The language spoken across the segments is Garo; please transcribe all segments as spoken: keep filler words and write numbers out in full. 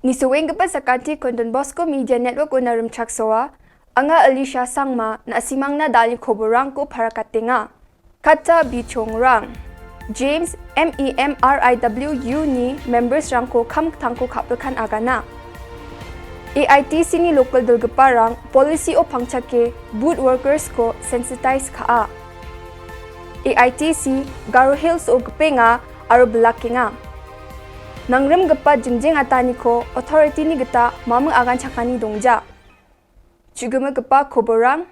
Isoenggipa sakantiko Don Bosco Media Network-ona rimchaksoa, anga Alicia Sangma, na·simangna da·alni koborrangko parakatenga. Katta bichongrang. James, M E M R I W U ni members-rangko kamtangko ka·pikan agana. A I T C ni local dilgiparang policy-o pangchake booth workers-ko sensitize ka·a. A I T C Garo Hills-o gipenga aro bilakenga. Nangrimgipa jingjengataniko authority-ni gita maming aganchakani dongja. Chu·gimigipa koborrang.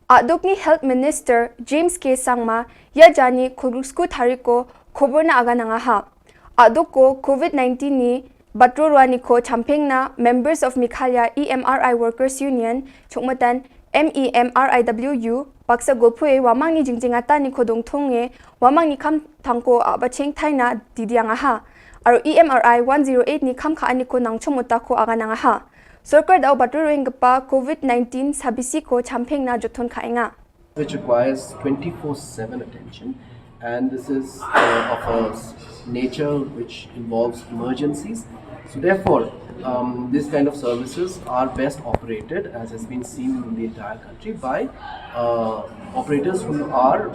A·dokni Health Minister James K Sangma ia jani kolgriksku tariko koborna aganangaha. A·doko covid nineteen-ni batro roaniko champengna Members of Meghalaya E M R I Workers Union, chongmitan M E M R I W U, baksa golpoe uamangni jingjengataniko dongtonge uamangni kamtangko a·bachengtaina didiangaha. Aro E M R I one zero eight-ni kam ka·aniko nangchomotako aganangaha. Sorkar da·o batro roenggipa covid nineteen sabisiko champengna joton ka·enga. Which requires twenty-four seven attention, and this is, uh, of a s-, nature which involves emergencies. So therefore, um, this kind of services are best operated, as has been seen in the entire country, by, uh, operators who are,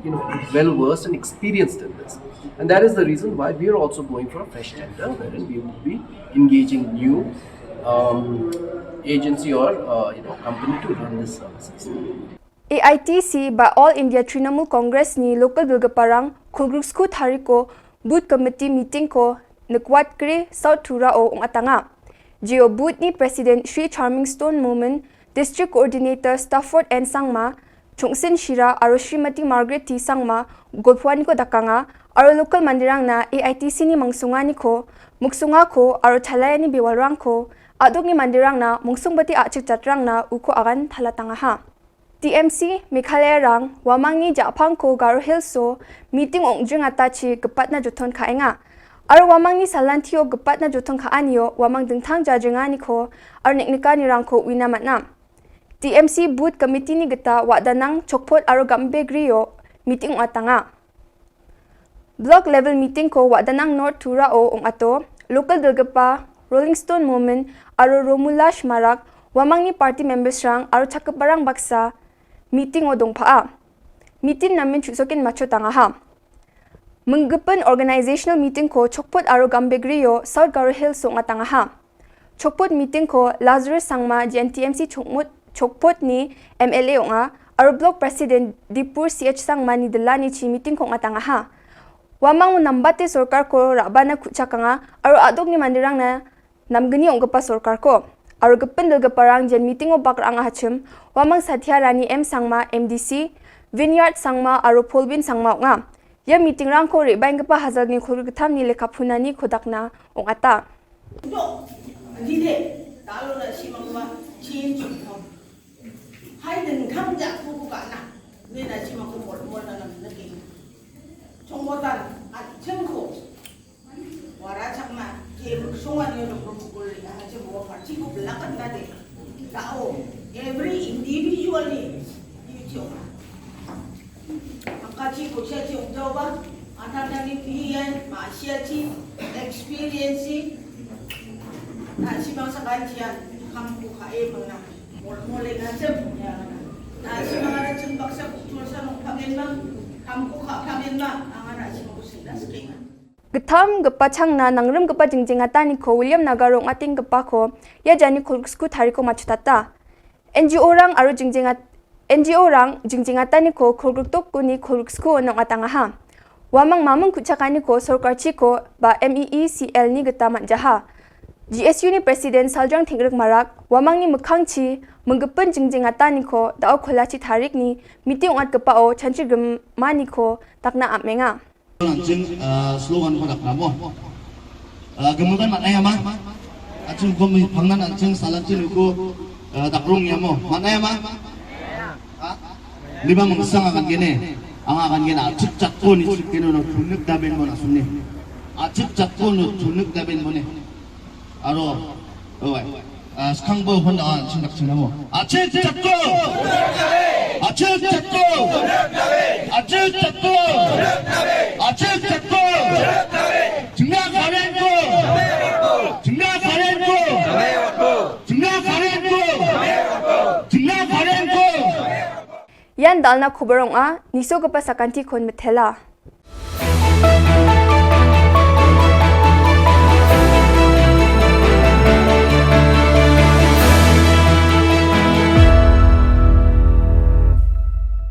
you know, well versed and experienced in this. And that is the reason why we are also going for a fresh tender, wherein we will be engaging new, um, agency or, uh, you know, company to run this services. A I T C ba All India Trinamool Congress-ni local dilgiparang kolgriksku tariko booth committee meeting-ko Nikwatgre, South Tura-o ong·atanga. Jio booth-ni President Shri Charming Stone Momin, District Coordinator Stafford N Sangma, Chongsin Shira aro Srimati Margaret T Sangma golpoaniko dakanga aro local manderangna A I T C-ni mangsonganiko, miksongako aro chalaani bewalrangko, a·dokni manderangna mongsongbate a·chik jatrangna uko agan talatangaha. T M C Meghalayarang uamangni ja·pangko Garo Hills-o meeting ong·jringatachi gipatna joton ka·enga. Aro uamangni salantio gipatna joton ka·anio uamang dingtang jajenganiko aro neng·nikanirangko uina man·a. T M C booth committee-ni gita Wadanang, Chokpot aro Gambegre-o meeting ong·atanga. Block level meeting-ko Wadanang North Tura-o ong·ato. Local dilgipa Rolling Stone Momin aro Romulash Marak, uamangni party members-rang aro chakgiparang baksa meeting-o dongpa·a. Meeting namen chu·soken matchotangaha. Minggipin organizational meeting-ko Chokpot aro Gambegre-o South Garo Hills-o ong·atangaha. Chokpot meeting-ko Lazarus Sangma, G N T M C Chokmot-, Chokpotni M L A ong·a, aro Block President Dipur C H Sangmani dilanichi meeting-ko ong·atangaha. Uamang nambate sorkarko ra·bana ku·chakanga, aro a·dokni manderangna namgni ong·gipa sorkarko. Aro gipin dilgiparang jen meeting-o bak ra·angahachim, uamang Satya Rani M Sangma, M D C, Vineyard Sangma aro Polbin Sangma ong·a. Ia meeting-rangko re·baenggipa hajalni kolgrikthamni lekka punani kodakna ong·ata. Dok, dide, dalo na simangba, chin chungkong. Hai dengkam jakku ku kana, ne na simangko mol mol na nam nake. Chongmotan, achengko. Wara chakma, je muksongan yo nokro pukul le, aja bawa party ko belakan na de. Tao, every individual ni, you choma. Angkachi ko sia chi ong jao ba, anang nang ni pi yan, ma sia chi, experience chi, na si bangsa kan chi yan, kam ko ka e bang na, mol mol le na chem, ya na. Na si bang ada chem baksa ko chul sa nong pamen bang, kam ko ka pamen bang, anga na si bang ko sila sekengan. Gittam gipachangna nangrimgipa jingjengataniko William Nagaro ong·atenggipako ia jani kolgriksku tariko matchotata. N G O-rang aro jingjengat-, N G O-rang jingjengataniko kolgriktokoni kolgrikskuon ong·atangaha. Uamang maming ku·chakaniko sorkarchiko ba M E E C L-ni gita man·jaha. G S U-ni President Saljang Tengrik Marak, uamangni mikkangchi minggipin jingjengataniko da·o kolachi tarikni miting ong·atgipao chanchigrimaniko dakna am·enga. An·ching, ah, slogan-ko daknamo. Ah, gimikan man·aia ma? An·ching uko mi pangnan an·ching salantin uko, ah, dakrong iamo. Man·aia ma? Ha? Libang mingsang akan gene. Anga akan gene achik chakko ni chik gene no tunik daben mo na suni. Achik chakko no tunik daben mo ne. Aro, oi. Ah, skangbo hon, ah, chindak chinamo. Achik chakko! Achik chakko! Achik chakko! Achik chakko! Chingna karen ko! Chingna Ian dalna kobar ong·a, nisogipa sakantikon mitela.